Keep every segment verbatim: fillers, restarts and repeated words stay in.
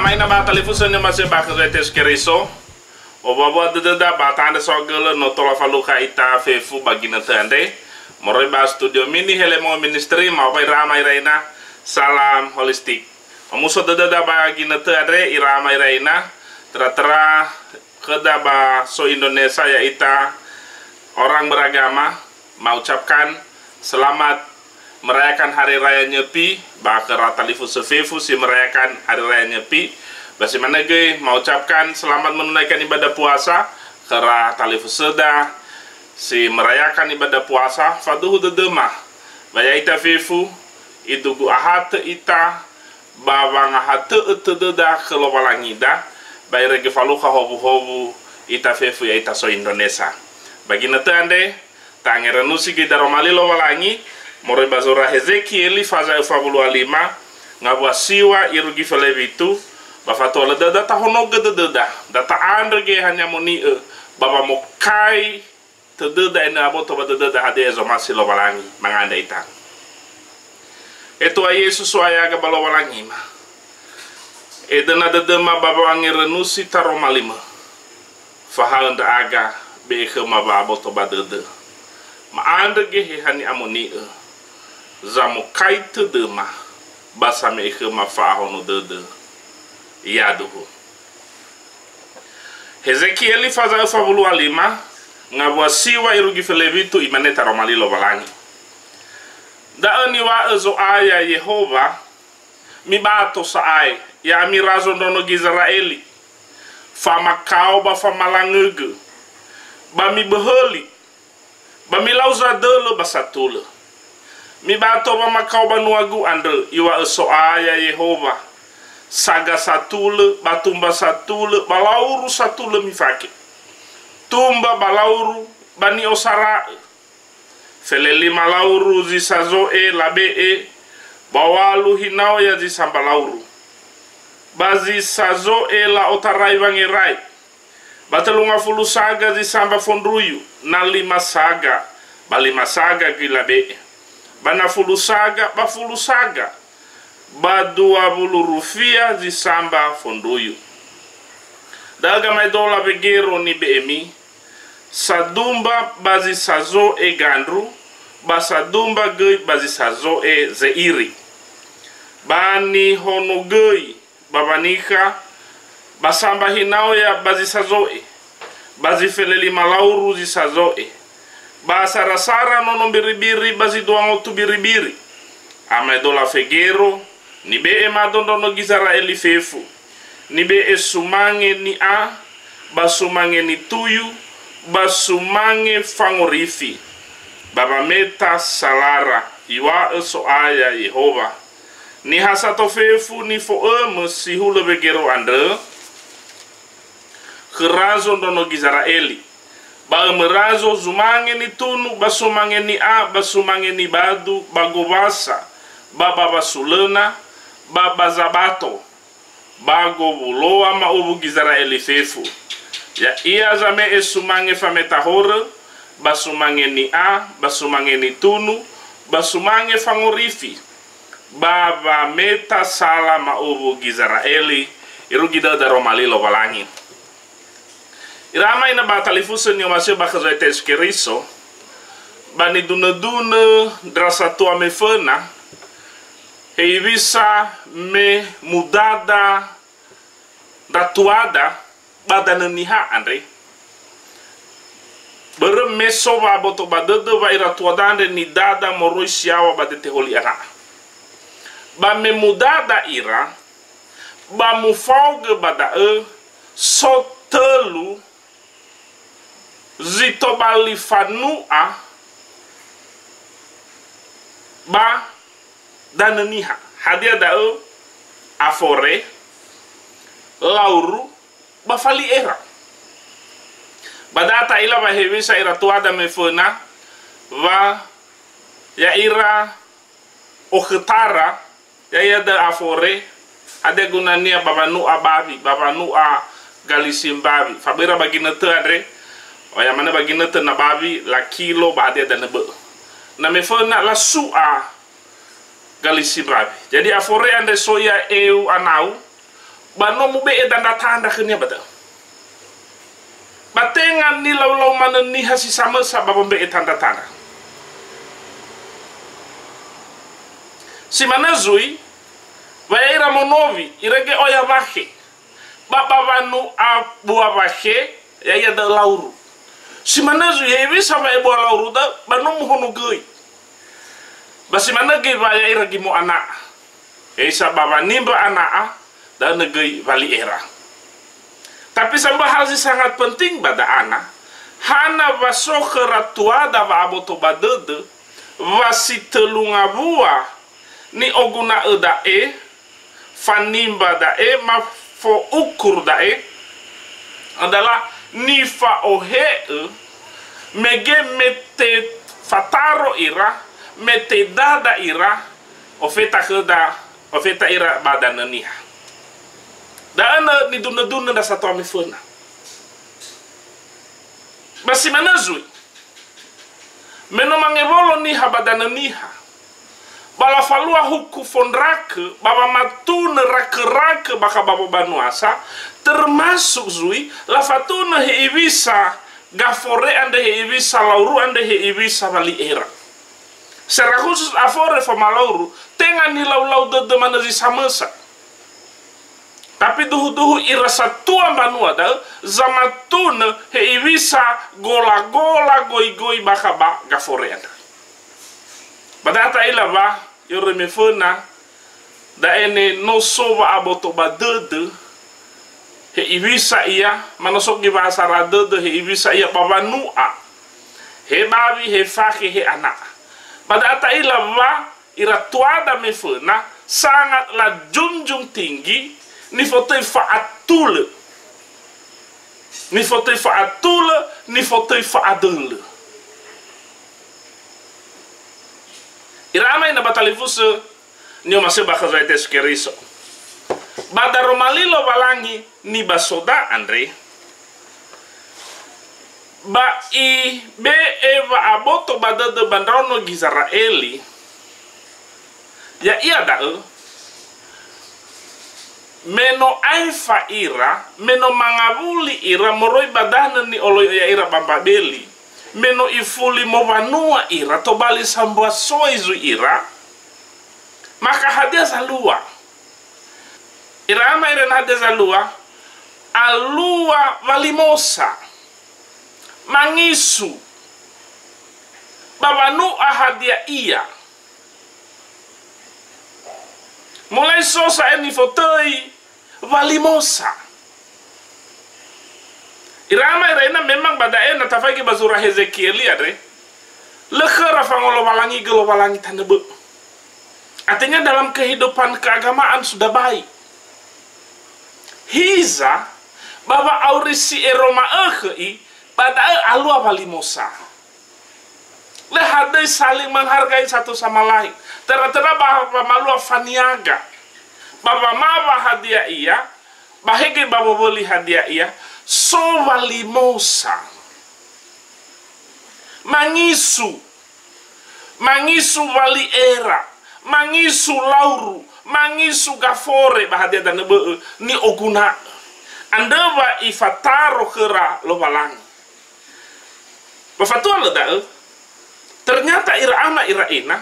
Aina ba talifusö ni'omasi'ö ba khö Yesu Keriso. Owuawua dödöda ba tandra saohagölö no tola falukha ita fefu ba ginötö andre. Moroi ba studio mini Helemo Ministry, ma'opai ira ama ira ina, salam holistik. Omuso dödöda ba ginötö andre, ira ama ira ina, töra-töra khöda ba so Indonesia, ya'ita orang beragama, ma'ucapkan selamat merayakan Hari Raya Nyepi, ba khöra talifusö fefu si merayakan Hari Raya Nyepi, ba si manö göi ma'ucapkan selamat menunaikan ibadah puasa khöra talifusöda si merayakan ibadah puasa, faduhu dödöma, ba ya'ita fefu, idugu ahatö ita, ba wangahatö'ö tödöda khö Lowalangida, ba irege falukha howuhowu ita fefu ya'ita so Indonesia. Ba ginötö andre, tangerönusi göi daroma li Lowalangi, moroi ba zura Hezekieli faza öfa wulu a lima, ngawua siwa irugi fele witu, ba fatua lö döda tahonogö dödöda, da ta'andrö Geheha Ni'amoni'ö, ba wamokai tödöda ena'ö aboto ba dödöda hadia zomasi Lowalangi mangandrö ita. E Tua Yesu, So'aya aga ba Lowalangima. Edöna dödöma ba wangerönusi taroma limö. Fahaö ndra'aga be'e khöma wa'aboto ba dödö. Ma'andrö Geheha Ni'amoni'ö. Zamokai tödöma ba same'e khöma fa'ahono dödö. Yaduhu. Hezekieli faza öfa wulu a lima, ngawua siwa irugi fele witu, imane taroma li Lowalangi. Da'ö niŵa'ö Zo'aya Yehowa, mibato sa'ae, ya'ami razo ndraono Gizera'eli, famakao ba famalangögö, ba miböhöli, ba milau zadölö ba satulö. Mibato wamakao banua-Gu andrö, iŵa'ö So'aya Yehowa, saga satulö, ba tumba satulö, ba lauru satulö mifake. Tumba ba lauru ba ni'osara'ö. Felelima lauru zi sazo'e labe'e, ba ŵalu hinaoya zi samba lauru. Ba zi sazo'e la'otarai wangerai. Ba tölu ngafulu saga zi samba fondruyu, na lima saga, ba lima saga göi labe'e. Ba na fulu saga, ba fulu saga, ba dua wulu rufia zi samba fondruyu. Da'ö gamaedola wegero nibe'emi, sadumba ba zi sazo'e gandru, ba sadumba göi ba zi sazo'e ze'iri. Ba nihonogöi ba wanikha, ba samba hinaoya ba zi sazo'e, ba zi felelima lauru zi sazo'e, ba sara-sara nono mbiribiri ba zi dua ngotu biribiri. Amaedola fegero, nibe'e mado ndraono Gizera'eli fefu, nibe'e sumange ni'a, ba sumange nituyu, ba sumange fangorifi, ba wameta salara, iŵa'ö So'aya Yehowa. Niha sato fefu nifo'ömö si hulö wegero andrö khö razo ndraono Gizera'eli, ba ömö razo zumange nitunu, ba sumange ni'a, ba sumange nibadu, ba gowasa, ba ba wasulöna, ba ba zabato, ba gowuloa ma'uwu Gizera'eli fefu. Ya'ia zame'e sumange fameta horö, ba sumange ni'a, ba sumange nitunu, ba sumange fangorifi, ba wameta sala ma'uwu Gizera'eli, irugi da'ö daroma li Lowalangi. Ira ama ina ba talifusö ni'omasi'ö ba khö Zo'aya Yesu Keriso, ba nidunö-dunö ndra satua meföna, hewisa me mudada ndra tuada ba danö Niha andre. Börö me so wa'aboto ba dödö wa ira tuada andre nidada moroi si yaŵa ba dete holi ana'a. Ba me mudada ira, ba mufaogö ba da'ö so tölu zi tobali fanu'a ba danö Niha. Hadia da'ö? Afore, lauru, ba fali'era. Ba da'a ta'ila wa hewisa ira tuada meföna, wa ya'ira okhötara, ya'ia da'ö afore, hadia gunania ba wanu'a bawi, ba wanu'a galisi mbawi. Faböra ba ginötö andre, oya manö ba ginötö na bawi, lakilo ba hadia danö bö'ö. Na meföna lasu'a galisi mbawi. Jadi afore andre so ia eu anau, Ba no mube'e dandratandra khönia ba da'ö. Ba tenga nilaulau manö niha si samösa ba wambe'e dandratandra. Si manö zui, wa ya'ira monowi, irege oya wakhe. Ba, ba wanu'a bua wakhe, ya'ia da'ö lauru. Si manö zui, hewisa wa'ebua lauru da'ö, ba no muhonogöi. Ba si manö göi wa ya'ira gimo ana'a. Hewisa ba wanimba ana'a, da'ö göi wali'era. Tapi sambua hal si sangat penting ba da'ana, hana wa so khöra tuada wa'aboto ba dödö, wa si tölu ngawua ni'oguna'ö da'e, fanimba da'e, ma fo'ukur da'e, adalah nifa'ohe'ö, mege me tefataro ira, me tedada ira, ofeta khöda, ofeta ira ba danö niha. Da'ö nö nidunö-dunö ndra satua meföna. Ba si manö zui. Me no mangewolo niha ba danö niha. Ba lafalua huku fondrakö, ba wamatunö rakö-rakö bakha ba wobanuasa, termasuk zui, lafatunö hewisa gafore andre, hewisa lauru andre, hewisa wali'era. Secara khusus afore famalauru, tenga nilaulau dödö manö zi samösa. Tapi duhu-duhu ira satua mbanua da'ö, zamatunö hewisa gola-gola goigoi bakha ba gafore andrö. Ba da'ö ta'ila wa, yörö meföna, da'e ne no so wa'aboto ba dödö, hewisa ia, ma no so göi wa'asara dödö, hewisa ia ba wanu'a. He bawi, he fakhe, he ana'a. Ba da'ö ta'ila wa, ira tuada meföna, sangat lajunjung tinggi, nifotöi fa'atulö. Nifotöi fa'atulö, nifotöi fa'adölö. Ira ama ina ba talifusö, ni'omasi'ö ba khö Zo'aya Yesu Keriso. Ba daroma li Lowalangi nibasoda andre, ba ibe'e wa'aboto ba dödö ba ndraono Gizera'eli, ya'ia da'ö, me no aefa ira, me no mangawuli ira moroi ba danö ni'oloi'ö ya'ira ba Mbabeli, me no ifuli mowanua ira, tobali sambua soi zui ira, maka hadia zalua? Ira ama ira na hadia zalua? Alua walimosa, mangisu, ba wanu'a hadia ia. Mulai so sa'ae nifotöi walimosa. Ira ama ira ina memang ba da'e na tafaigi ba zura Hezekieli andre, lö khöra fangolowalangi gö Lowalangi tanö bö'ö. Artinya dalam kehidupan keagamaan sudah baik. Hiza, ba wa'auri si ero ma'ökhö i, ba da'ö alua walimosa. Lö hadöi saling menghargai satu sama lain. Töra-töra ba wamalua faniaga. Ba wamawa hadia ia, ba hege ba wowöli hadia ia, so walimosa. Mangisu. Mangisu wali'era. Mangisu lauru. Mangisu gafore ba hadia danö bö'ö ni'oguna'ö. Andrö wa ifataro khöra Lowalangi. Ba fatua lö da'ö, ternyata ira ama ira ina,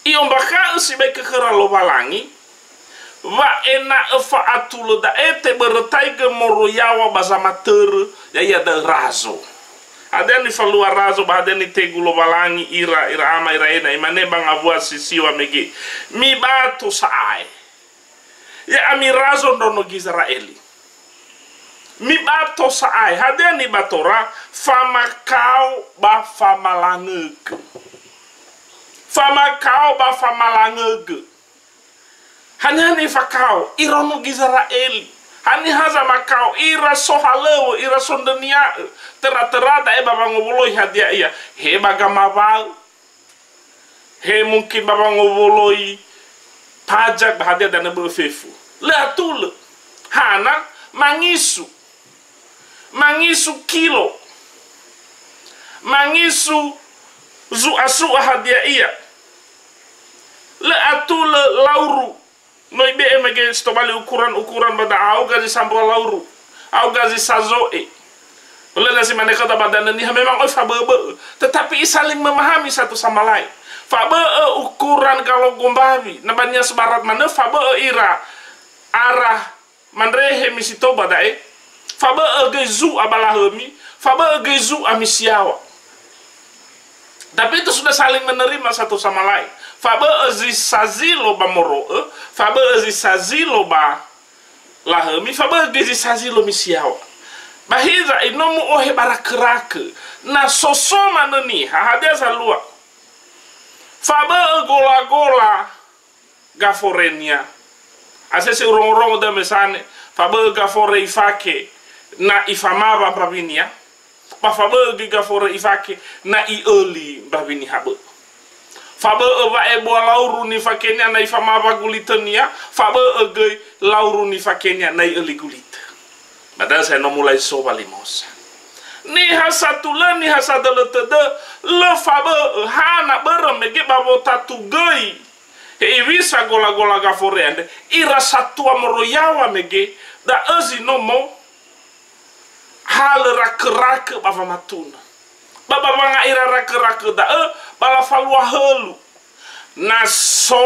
i'ombakha'ö sibai khöra Lowalangi, wa ena'ö fa'atulö da'e tebörötaigö moroi yaŵa ba zamatörö, ya'ia da'ö razo. Hadia nifalua razo ba hadia nitegu Lowalangi ira, ira ama ira ina, imane ba ngawua si siŵa mege, "Mibato sa'ae, ya'ami razo ndraono Gizera'eli. Mibato sa'ae." Hadia nibatora? Famakao ba famalangögö. Famakao ba famalangögö. Haniha nifakao? Iraono Gizera'eli. Haniha zamakao? Ira sohalöŵö, ira sondrönia'ö. Töra-töra da'e ba wangowuloi hadia ia. He ba gamawaö. He mungkin ba wangowuloi pajak ba hadia danö bö'ö fefu. Lö atulö. Hana? Mangisu. Mangisu kilo. Mangisu zu'a-su'a hadia ia. Lö atulö lauru. No ibe'e mege si tobali ukuran-ukuran ba da'a, aoga zi sambua lauru, aoga zi sazo'e. Lö na si mane khöda ba danö niha, memang oi fabö'ö-bö'ö. Tetapi isaling memahami satu sama lain. Fabö'ö ukuran galogo mbawi. Na ba Nias Barat manö fabö'ö ira arah Mandrehe misi tou ba da'e, fabö'ö göi zu'a ba lahömi, fabö'ö göi zu'a misi yaŵa. Tapi itu sudah saling menerima satu sama lain. Fabö'ö zi sazilo ba moro'ö, fabö'ö zi sazilo ba lahömi, fabö'ö göi zi sazilo misi yaŵa. Ba hiza, ino mu'ohe ba rakö-rakö. Na so so manö niha, hadia zalua? Fabö'ö gola-gola gaforenia. Asese urongo-rongo da'ö mesane, fabö'ö gafore ifake na ifamawa mbawinia, ba fabö'ö göi gafore ifake na i'öli mbawini habö'ö. Fabö'ö wa'ebua lauru nifakenia na ifamawa gulitönia, fabö'ö göi lauru nifakenia na i'öli gulitö. Ba da'ö sa no mulai so walimosa. Niha satulö, niha sadölö tödö, lö fabö'ö, hana börö mege ba wotatu göi. Hewisa gola-gola gafore andre, ira satua moroi yaŵa mege, da'ö zi no mohalö rakö-rakö ba wamatunö. Ba, ba wanga'ira rakö-rakö da'ö, ba lafalua hölu. Na so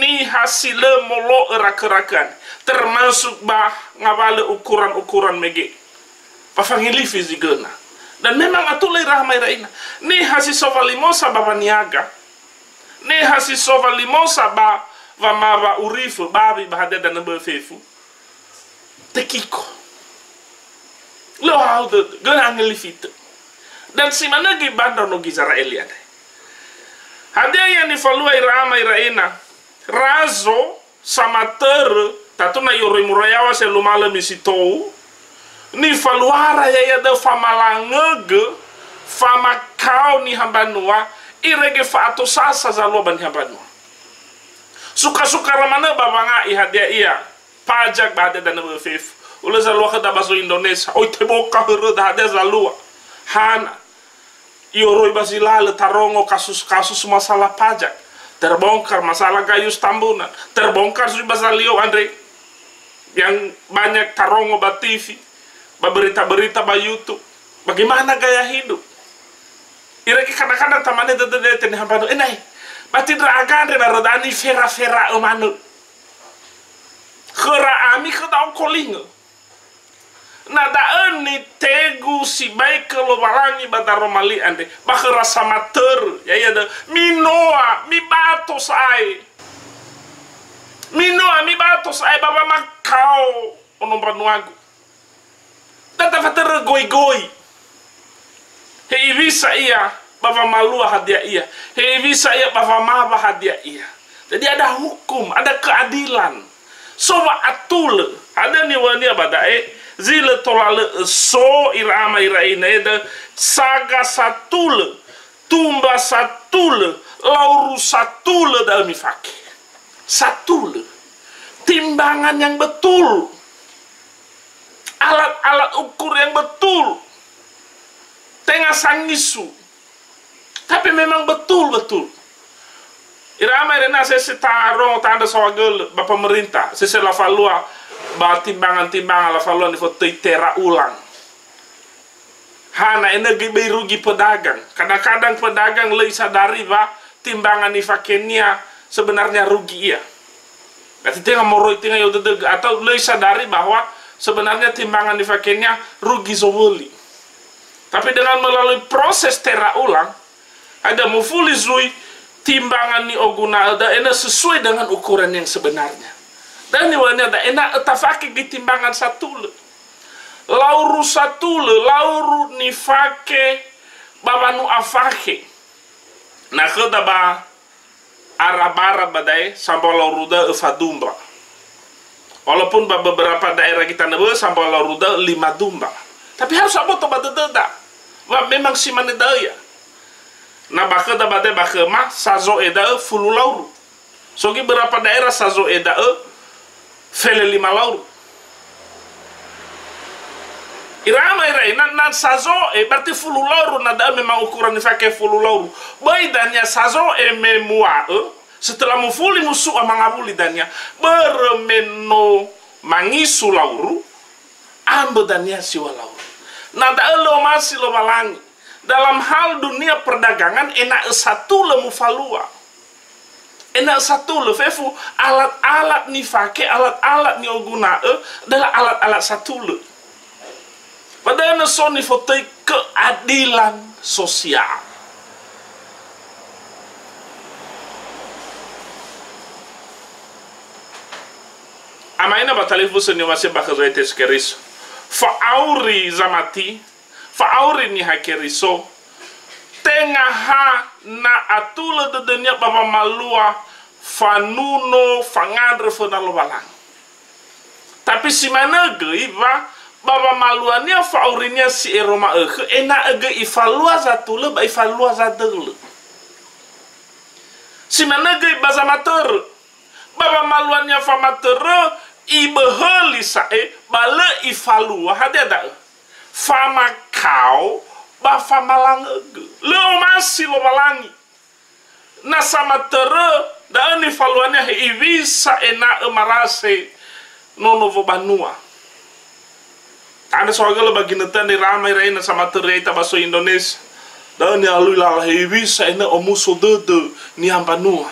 niha si lö molo'ö rakö-rakö andre, termasuk ba ngawalö ukuran-ukuran mege. Ba fangilifi zi göna. Dan memang atulö ira ama ira ina. Niha si so walimosa ba waniaga. Niha si so walimosa ba wamawa urifö, bawi ba hadia danö bö'ö fefu. Tekiko. Lö hahau dödö, göna angelifitö. Dan si manö göi ba ndraono Gizera'eli andre. Hadia ia nifalua ira ama ira ina? Razo samatörö, tatu na i'oroi mura yaŵa si alumalö misi tou, nifaluara ya'ia da'ö famalangögö, famakao niha mbanua, irege fa'atosasa zalua ba niha mbanua. Suka-sukara manö ba wanga'i hadia ia pajak ba hadia danö bö'ö fefu. Ulö zalua khöda ba zo'ö Indonesia. Oi teboka höröda hadia zalua. Hana. I'oroi ba zi lalö tarongo kasus-kasus masalah pajak. Terbongkar masalah Gayus Tambunan. Terbongkar zui ba zalio andre. Yang banyak tarongo ba T V, ba berita-berita ba YouTube. Bagaimana gaya hidup? Irege kadang-kadang tamane dödö dete niha mbanua. Ena'e, ba ti ndra'aga andre na röda nifera-fera'ö manö. Khöra ami khöda okolingö. Na da'ö nitegu sibai khö Lowalangi ba daroma li andre, ba khöra samatörö, ya'ia da'ö, minoa, mibato sa'ae. Minoa, mibato sa'ae ba wamakao ono mbanuagu. Da tafatörö goigoi. Hewisa ia ba wamalua hadia ia. Hewisa ia ba wamawa hadia ia. Jadi ada hukum, ada keadilan. So wa'atulö. Ada niŵa'önia ba da'e, zi lö tola lö'ö so ira ama ira ina eda, saga satulö, tumba satulö, lauru satulö da'ö mifake. Satulö. Timbangan yang betul. Alat-alat ukur yang betul. Tenga sangisu. Tapi memang betul-betul. Ira ama ira ina sese tarongo ta'andrö saohagölö ba pemerintah, sese lafalua ba timbangan-timbangan lafalua nifotöi tera ulang. Hana enö göi böi rugi pedagang. Kadang-kadang pedagang lö isadari wa timbangan nifakenia sebenarnya rugi ia. Berarti tenga moroi, tenga i'odödögö, atau lö isadari bahwa sebenarnya timbangan nifakenia rugi zowöli. Tapi dengan melalui proses tera ulang, ada mufuli zui timbangan ni'oguna'ö da'ö enö sesuai dengan ukuran yang sebenarnya. Dan niŵa'önia da'ö ena'ö tafake göi timbangan satulö. Lauru satulö, lauru nifake ba wanu'a fakhe. Na khöda ba arah barat ba da'e, sambua lauru da'ö fadumba. Walaupun ba beberapa daerah kita nöbö sambua lauru da'ö lima dumba. Tapi harus aboto ba dödöda. Wa memang si mane da'ö ia. Na ba khöda ba da'e ba khöma, sazo'e da'ö fulu lauru. So göi beberapa daerah sazo'e da'ö fele lima lauru. Ira ama ira ina, na sazo'e, berarti fulu lauru, na da'ö memang ukuran nifake fulu lauru. Böi dania sazo'e me mua'ö, Setelah mufuli musu'a mangawuli dania, börö me no mangisu lauru, ambö dania siŵa lauru. Na da'ö lö omasi Lowalangi. Dalam hal dunia perdagangan, ena'ö satulö mufalua. Ena'ö satulö, fefu, alat-alat nifake, alat-alat ni'oguna'ö adalah alat-alat satulö. Ba da'ö so nifotöi keadilan sosial. Ama'ena ba talifusö ni'omasi'ö ba khö Zo'aya Yesu Keriso. Fa'auri zamati, fa'auri Niha Keriso, tenga ha na atulö dödönia ba wamalua fanuno fangandrö föna Lowalangi. Tapi si manö göi wa ba wamaluania fa'aurinia si ero ma'ökhö, ena'ö göi ifalua zatulö ba ifalua zadölö. Si manö göi ba zamatörö, ba wamaluania famatörö iböhöli sa'e, ba lö ifalua, hadia da'ö? Famakao ba famalangögö. Lö omasi Lowalangi. Na samatörö, da'ö nifaluania hewisa ena'ö marase nono wobanua. Andrö saohagölö ba ginötö andre ira ama ira ina samatörö ya'ita ba soi Indonesia. Da'ö ni'alui lala hewisa ena'ö omuso dödö niha mbanua.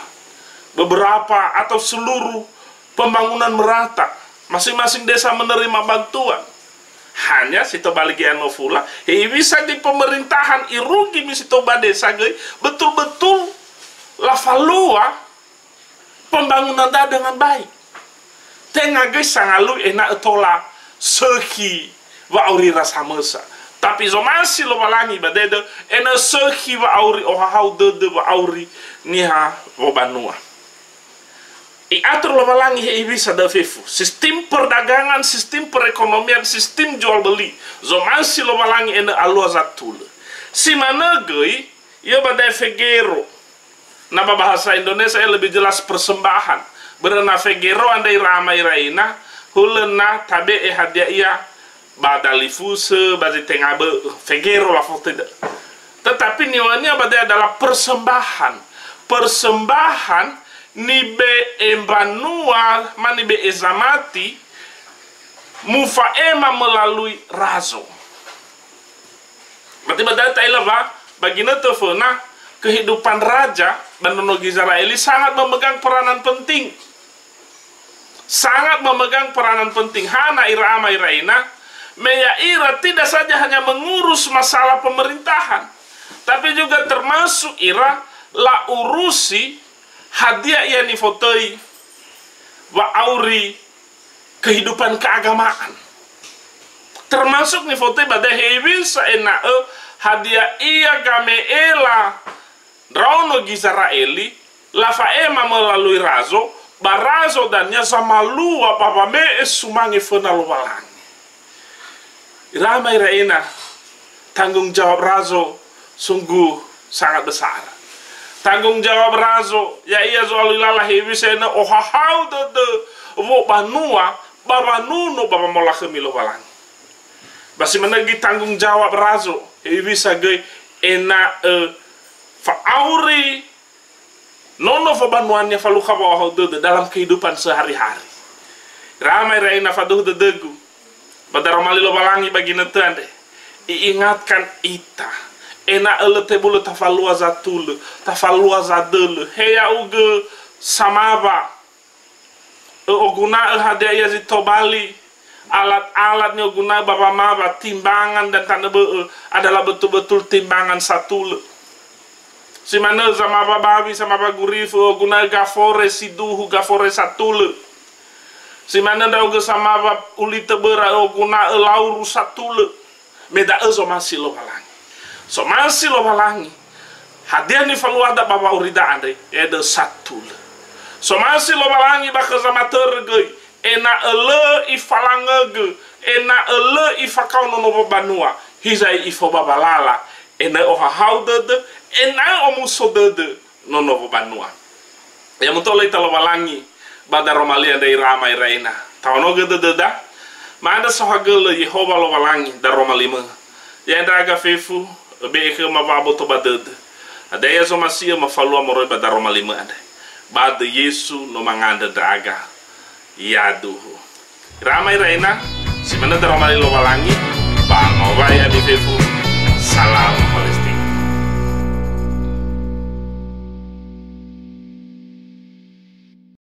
Beberapa atau seluruh pembangunan merata, masing-masing desa menerima bantuan. Hanya si tobali göi ano fula, hewisa di pemerintahan irugi mi si tou ba desa göi, betul-betul lafalua pembangunan da dengan baik. Tenga göi sangalui ena'ö tola sökhi wa'aurira samösa. Tapi zomasi Lowalangi ba dödö, ena'ö sökhi wa'auri, ohahau dödö wa'auri niha wobanua. I'atur Lowalangi hewisa da'ö fefu. Sistem perdagangan, sistem perekonomian, sistem jual beli. Zomasi Lowalangi ena'ö alua zatulö. Si manö göi, ia ba da'e fegero. Na ba bahasa Indonesia ya lebih jelas persembahan. Börö na fegero andre ira ama ira ina, hulö na tabe'e hadia ia ba dalifusö, ba zi tenga bö'ö, fegero lafotöi da'ö. Tetapi niŵa'önia ba da'e adalah persembahan. Persembahan nibe'e mbanua, ma nibe'e zamati, mufa'ema melalui razo. Berarti ba da'ö ta'ila wa, ba ginötö föna, kehidupan raja ba ndraono Gizera'eli sangat memegang peranan penting. Sangat memegang peranan penting. Hana ira ama ira ina, me ya'ira tidak saja hanya mengurus masalah pemerintahan, tapi juga termasuk ira la'urusi hadia ia nifotöi wa'auri kehidupan keagamaan. Termasuk nifotöi ba da'e hewisa ena'ö hadia ia game'ela ndraono Gizera'eli, lafa'ema melalui razo, ba razo dania zamalua ba wame'e sumange föna Lowalangi. Ira ama ira ina, tanggung jawab razo sungguh sangat besar. Tanggung jawab razo, ya'ia zo'alui lala hewisa ena'ö ohahau dödö wobanua ba wanuno ba wamolakhömi Lowalangi. Ba si manö göi tanggung jawab razo, hewisa göi ena'ö fa'auri nono wobanuania falukha wa'ohahau dödö dalam kehidupan sehari-hari. Ira ama ira ina, faduhu dödögu, ba daroma li Lowalangi ba ginötö andre, i'ingatkan ita, ena'ö lö tebulö tafalua zatulö, tafalua zadölö, he ya'ugö samawa, ö'oguna'ö hadia ia zi tobali, alat-alat ni'oguna'ö ba wamawa, timbangan dan tanö bö'ö adalah betul-betul timbangan satulö. Si manö zamawa bawi, samawa gurifu, ö'oguna'ö gafore si duhu, gafore satulö. Si manö ndra'ugö samawa ulitö böra, ö'oguna'ö lauru satulö. Me da'ö zomasi Lowalangi. Zomasi Lowalangi. Hadia nifaluada ba wa'aurida andre? Edö satulö. Zomasi Lowalangi ba khö zamatörö göi, ena'ö lö ifalangögö, ena'ö lö ifakao nono wobanua, hiza'i ifobabalala, ena'ö ohahau dödö, ena'ö omuso dödö nono wobanua. Ya mutolo ita Lowalangi ba daroma li andre ira ama ira ina. Taonogö dödöda, ma'andrö saohagölö Yehowa Lowalangi daroma limö. Ya'e ndra'aga fefu, öbe'e khöma wa'aboto ba dödö. Hadia ia zomasi'ö mafalua moroi ba daroma limö andre. Ba döi Yesu no mangandrö ndra'aga. Yaduhu. Ira ama ira ina, si manö daroma li Lowalangi, ba ngawai ami fefu. Salam